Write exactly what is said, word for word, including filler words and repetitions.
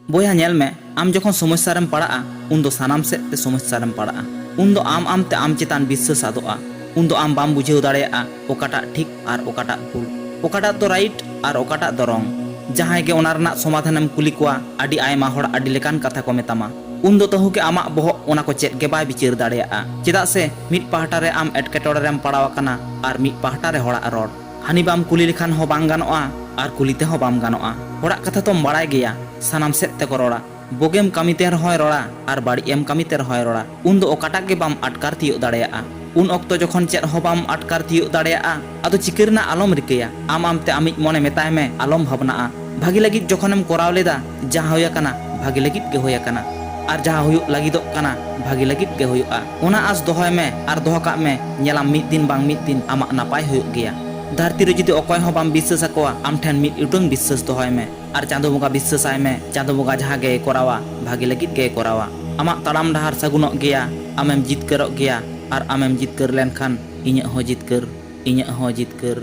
ᱵᱚᱭᱦᱟ, ᱧᱮᱞ ᱢᱮ, ᱟᱢ ᱡᱚᱠᱷᱚᱱ ᱥᱚᱢᱚᱥᱥᱟ ᱨᱮᱢ ᱯᱟᱲᱟᱜᱼᱟ, ᱩᱱ ᱫᱚ ᱥᱟᱱᱟᱢ ᱥᱮᱫ ᱛᱮ ᱥᱚᱢᱚᱥᱥᱟ ᱨᱮᱢ ᱯᱟᱲᱟᱜᱼᱟ᱾ ᱩᱱ ᱫᱚ ᱟᱢ ᱟᱢᱛᱮ ᱟᱢ ᱪᱮᱛᱟᱱ ᱵᱤᱥᱥᱟᱹᱥ ᱟᱫᱚᱜᱼᱟ᱾ ᱩᱱ ᱫᱚ ᱟᱢ ᱵᱟᱢ ᱵᱩᱡᱷᱟᱹᱣ ᱫᱟᱲᱮᱭᱟᱜᱼᱟ ᱚᱠᱟᱴᱟᱜ ᱴᱷᱤᱠ ᱟᱨ ᱚᱠᱟᱴᱟᱜ ᱵᱷᱩᱞ, ᱚᱠᱟᱴᱟᱜ ᱫᱚ ᱨᱟᱭᱤᱴ ᱟᱨ ᱚᱠᱟᱴᱟᱜ ᱫᱚ ᱨᱚᱝ᱾ ᱡᱟᱦᱟᱸᱭ ᱜᱮ ᱚᱱᱟ ᱨᱮᱱᱟᱜ ᱥᱚᱢᱟᱫᱷᱟᱱᱮᱢ ᱠᱩᱞᱤ ᱠᱚᱣᱟ, ᱟᱹᱰᱤ ᱟᱭᱢᱟ ᱦᱚᱲ ᱟᱹᱰᱤ ᱞᱮᱠᱟᱱ ᱠᱟᱛᱷᱟ ᱠᱚ ᱢᱮᱛᱟᱢᱟ᱾ ᱩᱱ ᱫᱚ ᱛᱟᱹᱦᱩ ᱜᱮ ᱟᱢᱟᱜ ᱵᱚᱦᱚᱜ ᱚᱱᱟ ᱠᱚ ᱪᱮᱫ ᱜᱮ ᱵᱟᱭ ᱵᱤᱪᱟᱹᱨ ᱫᱟᱲᱮᱭᱟᱜᱼᱟ᱾ ᱪᱮᱫᱟᱜ ᱥᱮ ᱢᱤᱫ ᱯᱟᱦᱴᱟ ᱨᱮ ᱟᱢ ᱮᱴᱠᱮᱴᱚᱬᱮ ᱨᱮᱢ ᱯᱟᱲᱟᱣ ᱟᱠᱟᱱᱟ ᱟᱨ ᱢᱤᱫ ᱯᱟᱦᱴᱟ ᱨᱮ ᱦᱚᱲᱟᱜ ᱨᱚᱲ᱾ ᱦᱟᱹᱱᱤ ᱵᱟᱢ ᱠᱩᱞᱤ ᱞᱮᱠᱷᱟᱱ ᱦᱚᱸ ᱵᱟᱝ ᱜᱟᱱᱚᱜᱼᱟ ᱟᱨ ᱠᱩᱞᱤ ᱛᱮᱦᱚᱸ ᱵᱟᱢ ᱜᱟᱱᱚᱜᱼᱟ᱾ ᱦᱚᱲᱟᱜ ᱠᱟᱛᱷᱟ ᱛᱚᱢ ᱵᱟᱲᱟᱭ ᱜᱮᱭᱟ, ᱥᱟᱱᱟᱢ ᱥᱮᱫ ᱛᱮᱠᱚ ᱨᱚᱲᱟ᱾ ᱵᱩᱜᱤᱢ ᱠᱟᱹᱢᱤ ᱛᱮ ᱨᱮᱦᱚᱸᱭ ᱨᱚᱲᱟ ᱟᱨ ᱵᱟᱹᱲᱤᱡ ᱮᱢ ᱠᱟᱹᱢᱤ ᱛᱮ ᱨᱮᱦᱚᱸᱭ ᱨᱚᱲᱟ᱾ ᱩᱱ ᱫᱚ ᱚᱠᱟᱴᱟᱜ ᱜᱮ ᱵᱟᱢ ᱟᱴᱠᱟᱨ ᱛᱤᱭᱳᱜ ᱫᱟᱲᱮᱭᱟᱜᱼᱟ᱾ ᱩᱱ ᱚᱠᱛᱚ ᱡᱚᱠᱷᱚᱱ ᱪᱮᱫ ᱦᱚᱸ ᱵᱟᱢ ᱟᱴᱠᱟᱨ ᱛᱤᱭᱳᱜ ᱫᱟᱲᱮᱭᱟᱜᱼᱟ, ᱟᱫᱚ ᱪᱤᱠᱟᱹ ᱨᱮᱱᱟᱜ ᱟᱞᱚᱢ ᱨᱤᱠᱟᱹᱭᱟ᱾ ᱟᱢ ᱟᱢᱛᱮ ᱟᱢᱤᱡ ᱢᱚᱱᱮ ᱢᱮᱛᱟᱭ ᱢᱮ, ᱟᱞᱚᱢ ᱵᱷᱟᱵᱽᱱᱟᱜᱼᱟ᱾ ᱵᱷᱟᱜᱤ ᱞᱟᱹᱜᱤᱫ ᱡᱚᱠᱷᱚᱱᱮᱢ ᱠᱚᱨᱟᱣ ᱞᱮᱫᱟ, ᱡᱟᱦᱟᱸ ᱦᱩᱭ ᱟᱠᱟᱱᱟ, ᱵᱷᱟᱜᱤ ᱞᱟᱹᱜᱤᱫ ᱜᱮ ᱦᱩᱭ ᱟᱠᱟᱱᱟ᱾ ᱟᱨ ᱡᱟᱦᱟᱸ ᱦᱩᱭᱩᱜ ᱞᱟᱹᱜᱤᱫᱚᱜ ᱠᱟᱱᱟ, ᱵᱷᱟᱜᱤ ᱞᱟᱹᱜᱤᱫ ᱜᱮ ᱦᱩᱭᱩᱜᱼᱟ᱾ ᱚᱱᱟ ᱟᱸᱥ ᱫᱚᱦᱚᱭ ᱢᱮ ᱟᱨ ᱫᱚᱦᱚ ᱠᱟᱜ ᱢᱮ, ᱧᱮᱞᱟᱢ ᱢᱤᱫ ᱫᱤᱱ ᱵᱟᱝ ᱢᱤᱫ ᱫᱤᱱ ᱟᱢᱟᱜ ᱱᱟᱯᱟᱭ ᱦᱩᱭᱩᱜ ᱜᱮᱭᱟ᱾ ᱫᱷᱟᱹᱨᱛᱤ ᱨᱮ ᱡᱩᱫᱤ ᱚᱠᱚᱭ ᱦᱚᱸ ᱵᱟᱢ ᱵᱤᱥᱥᱟᱹᱥ ᱟᱠᱚᱣᱟ, ᱟᱢ ᱴᱷᱮᱱ ᱢᱤᱫ ᱩᱰᱟᱹᱝ ᱵᱤᱥᱥᱟᱹᱥ ᱫᱚᱦᱚᱭ ᱢᱮ᱾ ᱟᱨ ᱪᱟᱸᱫᱚ ᱵᱚᱸᱜᱟ ᱵᱤᱥᱥᱟᱹᱥᱟᱭ ᱢᱮ, ᱪᱟᱸᱫᱚ ᱵᱚᱸᱜᱟ ᱡᱟᱦᱟᱸ ᱜᱮᱭ ᱠᱚᱨᱟᱣᱟ, ᱵᱷᱟᱜᱮ ᱞᱟᱹᱜᱤᱫ ᱜᱮᱭ ᱠᱚᱨᱟᱣᱟ᱾ ᱟᱢᱟᱜ ᱛᱟᱲᱟᱢ ᱰᱟᱦᱟᱨ ᱥᱟᱹᱜᱩᱱᱚᱜ ᱜᱮᱭᱟ, ᱟᱢᱮᱢ ᱡᱤᱛᱠᱟᱹᱨᱚᱜ ᱜᱮᱭᱟ, ᱟᱨ ᱟᱢᱮᱢ ᱡᱤᱛᱠᱟᱹᱨ ᱞᱮᱱᱠᱷᱟᱱ ᱤᱧᱟᱹᱜ ᱦᱚᱸ ᱡᱤᱛᱠᱟᱹᱨ, ᱤᱧᱟᱹᱜ ᱦᱚᱸ ᱡᱤᱛᱠᱟᱹᱨ᱾